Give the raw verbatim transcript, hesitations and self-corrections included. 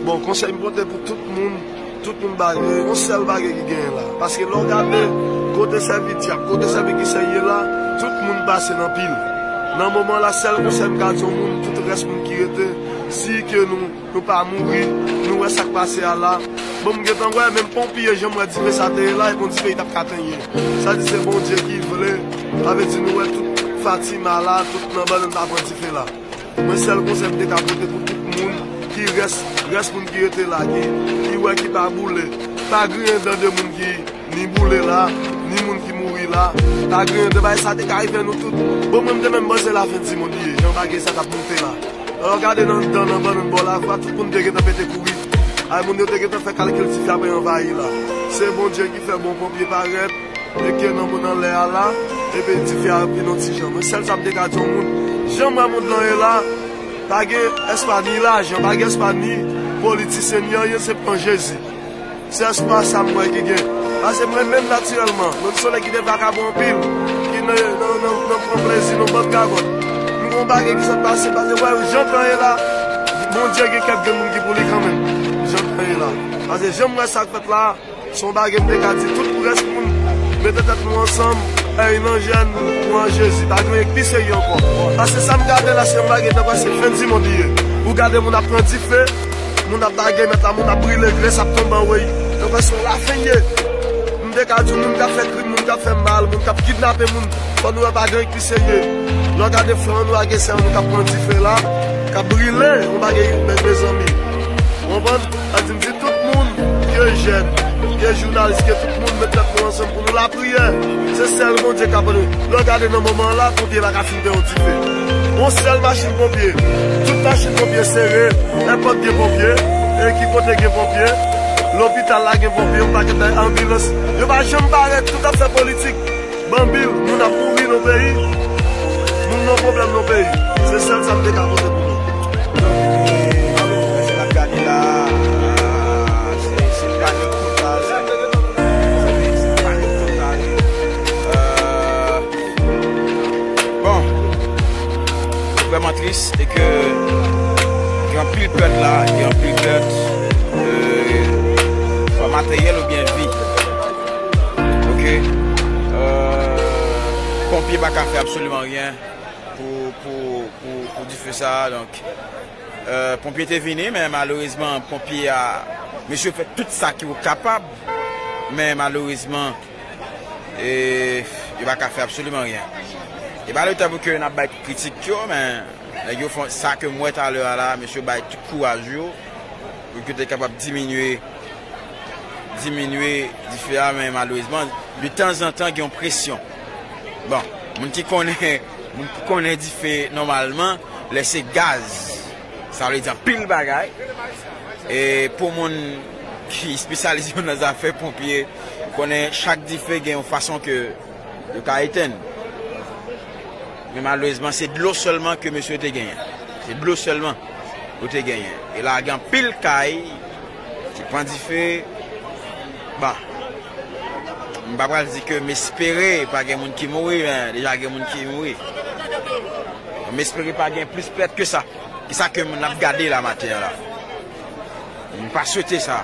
Bon, konsèy m pote pou tout moun, tout moun bagay, yon sèl bagay ki genyen la. Paske lè w gade kote sèvi dyab, kote sèvi ki sèye la, tout moun pase nan pil. Nan moman la, sèl konsèy m ka di yon moun, tout rès moun ki rete, si ke nou, nou pa mouri, nou wè sa k pase a la. Bon, m gentan wè, menm ponpye, jan m wè dife sa te ye la, e bon dife, li t ap ka tenyen. Sa di se Bondye ki vle, sa vle di nou wè tout Fatima la, tout nan bannann pa pran dife la. Mwen sèl konsèy m te ka pote pou tout moun ki rès, rès moun ki rete la, ki, ki wè ki pa boule. Pa griyen dan de moun ki ni boule la, ni moun ki mouri la. Pa griyen dan bagay sa te ka rive nou tout. Bon, mwen m te menm panse lafen di mond li ye, jan bagay sa t ap moute la. Lè w gade nan dan nan bannann bò lavwa, tout moun te gentan pete kouri. Ay moun yo te gentan fè kalkil dife ap anvayi la. Se Bondye ki fè bon ponpye parèt. E ke nan, nan lè a la, epi dife a vin yon ti jan. Men sèl sa m te ka di yon moun, jan m wè mond lan ye la, pa gen espwa ni lajan, pa gen espwa ni politisyen, ni anyen, se pran Jezi. Se espwa sa m wè ki gen. Paske mwen menm natirèlman, mwen se yon nèg ki te vakabon anpil, ki nan, nan, nan, nan pran plezi, nan bann gagòt. M gon bagay ki sot pase, paske wè jan tan ye la, Bondye gen kèk grenn moun ki pou li kanmenm. Jan tan ye la. Paske jan m wè sa k fèt la, se yon bagay m te ka di tout rès moun, mete tèt nou ansanm, èy nan jèn, pran Jezi, pa gen anyen k pi serye ankò. Paske sa m gade la, se yon bagay tankou se fen di mond li ye. Ou gade moun ap pran dife, moun ap bagay mèt la, moun ap brile, grenn ap tonbe anwo, tankou se yon lafen ye. M te ka di moun k ap fè krim, moun k ap fè mal, moun k ap kidnape moun, fò nou wè pa gen anyen k pi serye. Lè w gade frè nou ak sè nou k ap pran dife la, k ap brile, yon bagay, mezanmi. Ou konprann? Sa di m di tout moun, ke jèn, ke jounalis, ke tout moun met tèt nou ansanm pou nou lapriyè. Se sèl Bondye k ap ban nou. Lè w gade nan moman an la, ponpye pa ka fin fè yon dife. Yon sèl machin ponpye. Tout machin ponpye sere, nenpòt gen ponpye. E ki kote gen ponpye? Lopital la gen ponpye, yon pakèt bagay, anbilans. Yo pa janm parèt, tout ap fè politik. Banbil, moun ap mouri nan peyi. Moun nan pwoblèm nan peyi. Se sèl sa m te ka pote pou nou. Donk, e, alò, sa n ap gade la, se, se panik total. Se panik total. E, bon, vrèman tris, e ke gen anpil pèt la, gen anpil pèt, e, swa materyèl oubyen vi. Ok. Euh, ponpye pa ka fè absoliman ryen pou, pou, pou, pou dife sa a. Donk, euh, ponpye te vini, men malerezman, ponpye a, mesye fè tout sa ki yo kapab, men malerezman, e, yo pa ka fè absoliman ryen. E pa le tan pou ke n ap bay kritik yo, men nèg yo fè sa ke m wè talè a la, mesye bay tout kouraj yo pou ke te kapab diminye, diminye dife a, men malerezman, de tanzantan, gen yon presyon. Bon, moun ki konnen, moun ki konnen dife nòmalman, lè se gaz, sa vle di anpil bagay. E pou moun ki espesyalize yo nan zafè ponpye, konnen chak dife gen yon fason ke yo ka etenn. Men malerezman, se dlo sèlman ke mesye yo te genyen. Se dlo sèlman yo te genyen. E la, gen anpil kay ki pran dife. Bon, m pa pral di ke m espere pa gen moun ki mouri, men deja gen moun ki mouri. M espere pa gen plis pèt ke sa. Ki sa ke n ap gade la maten an la. M pa swete sa.